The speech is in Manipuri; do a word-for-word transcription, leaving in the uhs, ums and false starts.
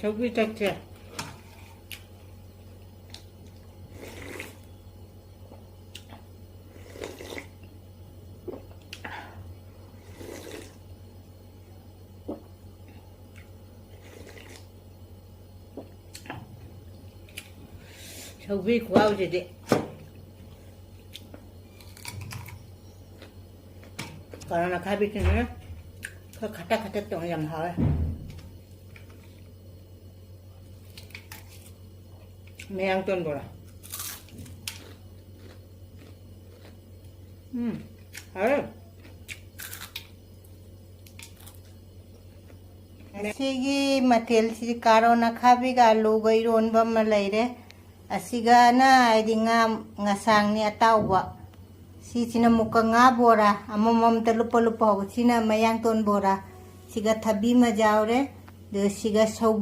ꯁꯧꯒ꯭ꯔꯤ ꯆꯠꯁꯦ꯫ ꯁꯧꯒ꯭ꯔꯤ ꯈꯨꯍꯥꯎꯁꯤꯗꯤ꯫ ꯀꯥꯔꯣꯠ ꯑꯈꯥꯕꯤꯁꯤꯅ ꯈꯔ ꯈꯇꯛ ꯈꯇꯛ ꯇꯧꯔ ꯌꯥꯝ ꯍꯥꯎꯋꯦ꯫ ꯃꯌꯥꯡꯇꯣꯟ ꯕꯣꯔꯥ꯫ ꯎꯝ, ꯍꯥꯎꯋꯦ꯫ ꯉꯁꯤꯒꯤ ꯃꯊꯦꯜꯁꯤ ꯀꯥꯔꯣꯠ ꯑꯈꯥꯕꯤꯒ ꯑꯂꯨꯒ ꯏꯔꯣꯟꯕ ꯑꯃ ꯂꯩꯔꯦ꯫ ꯑꯁꯤꯒꯅ ꯍꯥꯏꯗꯤ ꯉꯥ, ꯉꯁꯥꯡꯅꯤ ꯑꯇꯥꯎꯕ꯫ ꯁꯤꯁꯤꯅ ꯑꯃꯨꯛꯀ ꯉꯥ ꯕꯣꯔꯥ, ꯑꯃꯃꯝꯇ ꯂꯨꯄꯥ ꯂꯨꯄꯥ ꯍꯧꯕ꯫ ꯁꯤꯅ ꯃꯌꯥꯡꯇꯣꯟ ꯕꯣꯔꯥ꯫ ꯁꯤꯒ ꯊꯕꯤ ꯑꯃ ꯌꯥꯎꯔꯦ꯫ ꯑꯗꯨꯒ ꯁꯤꯒ ꯁꯧꯒ꯭ꯔꯤ꯫